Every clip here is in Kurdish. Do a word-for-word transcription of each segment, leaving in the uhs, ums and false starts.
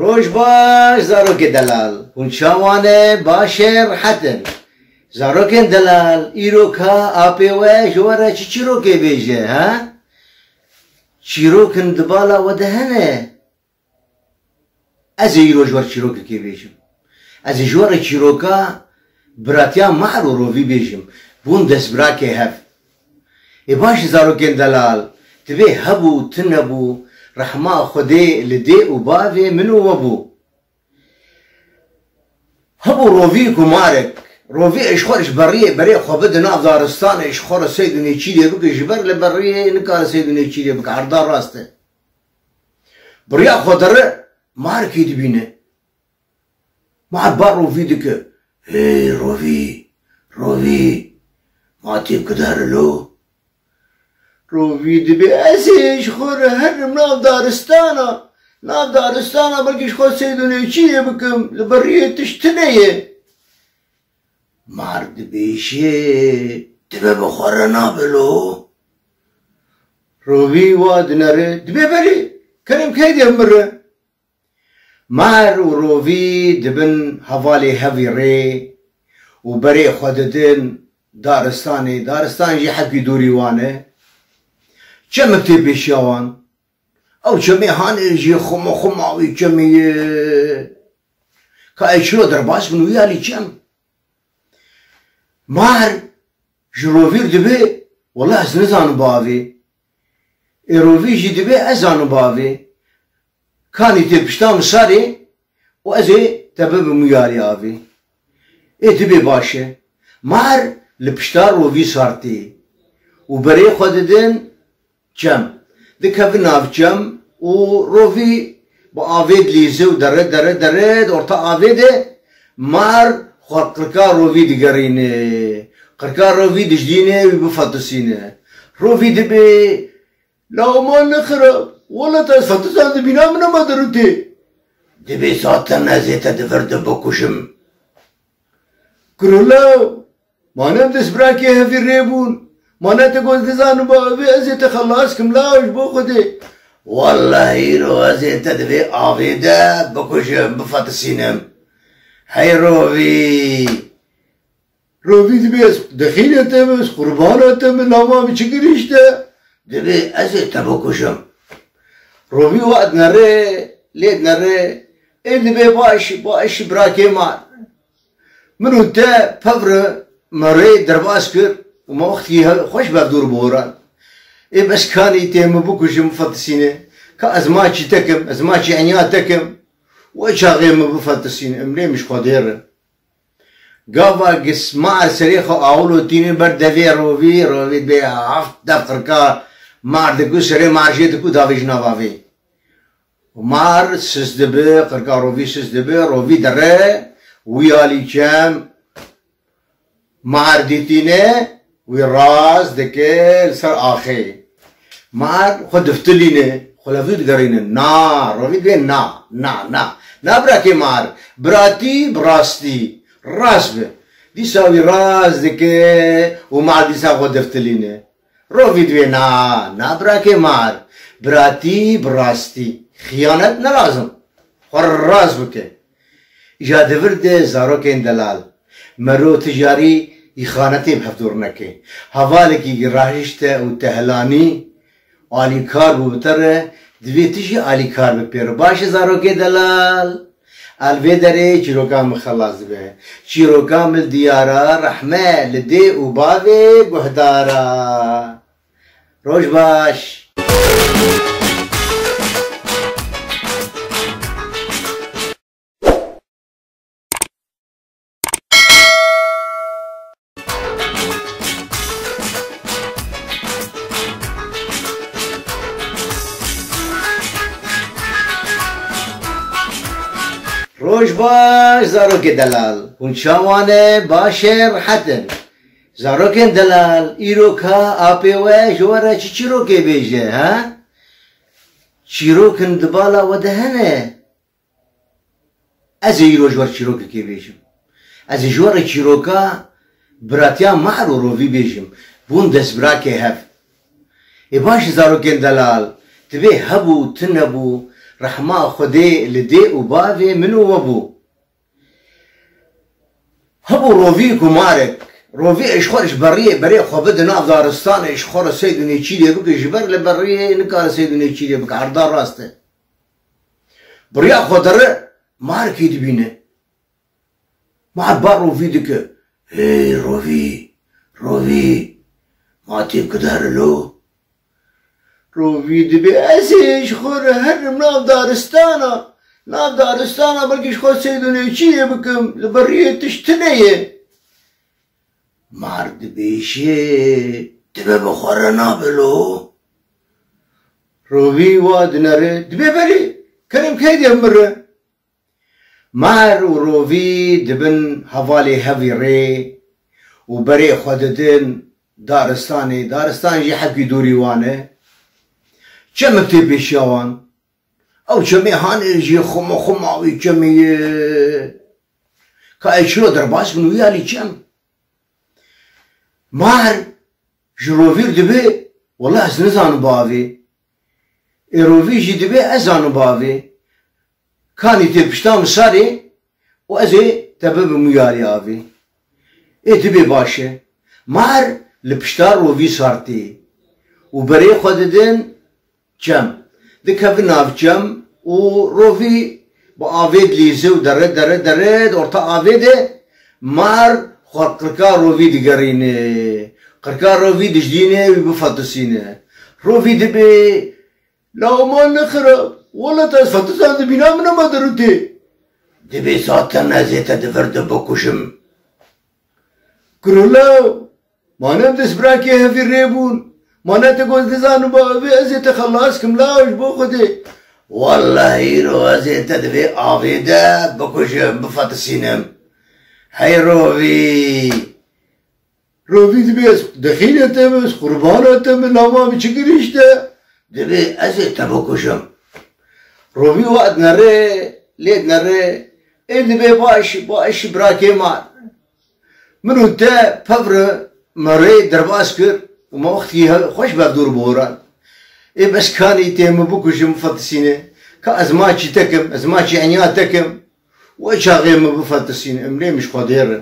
Roj baş, zarokê delal. Hûn çawa ne? Baş e, rehet in. Zarokên delal, îro ka apê we ji we re çi çîrokê bêje, he? Çîrokin di bala we de hene? Ez ê îro ji we re çîrokekê bêjim. Ez ê ji we re çîroka biratiya Mahr û Rovî bêjim. Bûn destbirakê hev. Ê baş e zarokên delal, divê hebû, tune bû, rehma Xwedê li dê û bavê min û we bû. Hebû Rovî û Mahrek. Rovî ji xwe re ji beriyê berê xwe bide nav daristanê, ji xwe re seyd û nêçîrê bike, ji ber li beriyê nikare seyd û nêçîrê bike, herda rast e. Bi riya xwe dere, Mahrkî dibîne. Mahr ba Rovî dike. Hey Rovî, Rovî, ma tê bikide here lo? Rovî dibê, ez ê ji xwe re herim nav daristana. Nav daristana belkî ji xwe seyd û nêçîrê bikim. Li beriyê tişt tune ye. Mahr dibêje, dibe bi xwe re nabe lo? Rovî wa dinere, dibê belê, kerem key dê min re. Mahr û Rovî dibin hevalê hevî rê û berê xwe didin daristanê. Daristan jî hevkî dûrî wan e. Çemek tê pêşiya wan. Ew çemê hanê jî xuma xuma wî çemê ye. Ka ê çilo derbas bin wî alî çem. Mahr ji Rovî re dibê, wela ez nizanim bavê. Ê Rovî jî dibê, ez zanim bavê. Kanî tê pişta min sarê û ez ê te bibim wî alî avê. Ê dibê baş e. Mahr li pişta Rovî sar tê û berê xwe didin çem. Dikevin nav çem û Rovî bi avê dilîze û dere, dere, dere di orta avê de Mahr xwe qirka Rovî digerîne. Qirka Rovî dijdîne wî bifetisîne. Rovî dibê, "Law ma nexirab, wela te ez fetisan dibîna min nema derûtê." Dibê, "Zaten ez ê te di vir de bikujim." Kuro law, ma ne em destbirakê hevî rê bûn? Ma ne te got, "Nizanim ba, ez ê te xelas kim law ji bo Xwedê"? Wellahî îro ez ê te di vê avê de bikujim, bifetisînim. Hey Rovî! Rovî dibê, "Ez dexîne te me, ez qurbana te me, lama min çi girîşte?" Dibê, "Ez ê te bikujim." Rovî wa dinere, lê dinere, ê dibê, "Baş, baş, birakê Mahr. Min û te pevre me rê derbas kir û me wextî he-, xweş bev dûr bihoran. Ê bes kanî tê min bikujim, bifetisîne. Ka ez ma çî te kim, ez ma çî enya te kim. Wê çaxê min bifetisîne, em lê min ji xwe dêr in." Gava gis Mahr serê xwe awilo tîne ber devê Rovî, Rovî dibê heft dev qirka Mahr diku, serê Mahr jê diku, davêjî nav avê. Mahr sist dibe, qirka Rovî sist dibe, Rovî dere wî alî çem, Mahr dîtîne, wî rast dike li ser axê. Mahr xwe diftilîne, xwe levî digerîne. Na, Rovî dibê na, na, na. Na birakê Mahr, biratî bi rastî, rast be. Dîsa wî rast dike û Mahr dîsa xwe diftilîne. Rovî dibê na, na birakê Mahr, biratî bi rastî, xiyanet ne lazim. Xwe rast bike. Îja di vir de zarokên delal. Mero ti jarî îxanetê bi hevdûr neke. Hevalekî rahişte û te hilanî, alîkar bû bi te re, divê tu jî alîkar bi pê re. Baş e zarokê delal. Li vê derê çîroka min xelas dibe. Çîroka min li diyara rehme li dê û bavê guhdara. Roj baş. Roj baş, zarokê delal. Hûn çawa ne? Baş e, rehet in. Zarokên delal, îro ka apê we ji we re çi çîrokê bêje, ha? Çîrokin di bala we de hene? Ez ê îro ji we re çîrokekê bêjim. Ez ê ji we re çîroka biratiya Mahr û Rovî bêjim. Bûn destbirakê hev. Ê baş e zarokên delal, divê hebû, tune bû, Rehma Xwedê li dê û bavê min û we bû. Hebû rovî û marek. Rovî ji xwe ji beriyê berê xwe bide nav daristanê, ji xwe re seyd û nêçîrê bike, ji ber li beriyê nikare seyd û nêçîrê bike, erda rast e. Bi riya xwe dere, marekî dibîne. Mar ba rovî dike. Hey rovî, rovî, ma tê ku derilo? Rovî dibê, ez ê ji xwe re herim nav daristana. Nav daristana belkî ji xwe seyd û nêçîrê bikim. Li beriyê tişt tune ye. Mar dibêje, dibe bi xwe re nabilo. Rovî wa dinere, dibê belê, kerem key diye mire. Mar û rovî dibin hevalê hevî rê û berê xwe didin daristanê. Daristan jî hevkî dûrî wan e. Çemek tê pêşiya wan. Ew çemê hanê jî xuma xuma wî çemê ye. Ka ez çilo derbas bin wî alî çem. Mar ji rovî dibê, wela ez nizanim bavê. Ê rovî jî dibê, ez zanim bavê. Kanî tê pişta min sarê û ez ê te bibim wî alî avê. Ê dibê baş e. Mar li pişta rovî sartî û berê xwe didin çem. Dikevin nav çem û rovî bi avê dilîze û dere, dere, dere di orta avê de mar xwe qirka rovî digerîne. Qirka rovî dijdîne wî bifetisîne. Rovî dibê, "Law ma nexirab, wela te ez fetisandibî, na min nema derûtê." Dibê, "Zaten ez ê te di vir de bikujim." Kuro law, ma ne em dest birakê hevî rê bûn? Ma ne te got, "Nizanim ba, ez ê te xelas kim law ji bo Xwedê." "Wellahî îro ez ê te di vê avê de bikujim, bifetisînim." Hey rovî! Rovî dibê, "Ez dexînê te me, ez qurbana te me, lama min çi girîşt e?" Dibê, "Ez ê te bikujim." Rovî wa dinere, lê dinere, ê dibê, "Baş, baş, birakê mar. Min û te pevre me rê derbas kir û me wextî he-, xweş berdûr bihoran. Ê bes kanî tê min bikujin, bifetisîne. Ka ez ma çî te kim, ez ma çî enya te kim. Wê çaxê min bifetisîne, em lê min ji Xwedê re."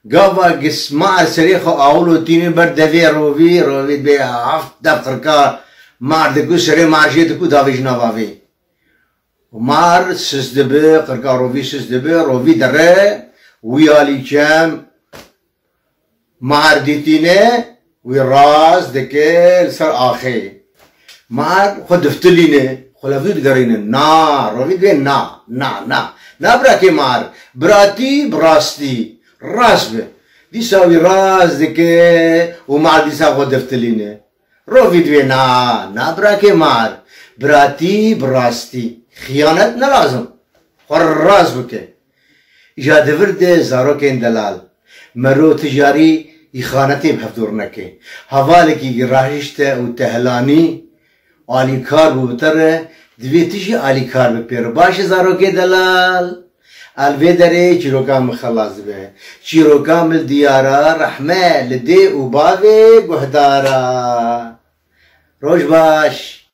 Gava gismar serê xwe awlo tîne ber devê rovî, rovî dibê heft dev qirka mar diku, serê mar jê diku davêjina vavê. Û mar sis dibi, qirka rovî sis dibi, rovî dere, wî alî çem, mar dîtîne, wî rast dike li ser axê. Mar xwe diftilîne, xwe levdû digerîne. Na, rovî dibê na, na, na. Na birakê mar, biratî bi rastî, rast bi. Dîsa wî rast dike û mar dîsa xwe diftilîne. Rovî dibê na, na birakê mar, biratî bi rastî, xiyanet ne lazim, xwe rast bike. Îja di vir de zarokên delal, mero ti jarî îxanetê bi hevdûr neke. Hevalekî rahişte û te helanî, alîkar bû bi te re, divê tu jî alîkar bi pê re. Baş e zarokê delal. Al vê derê çîroka min xelas dibe. Çîroka min diyara rehme li dê û bavê guhdara. Roj baş.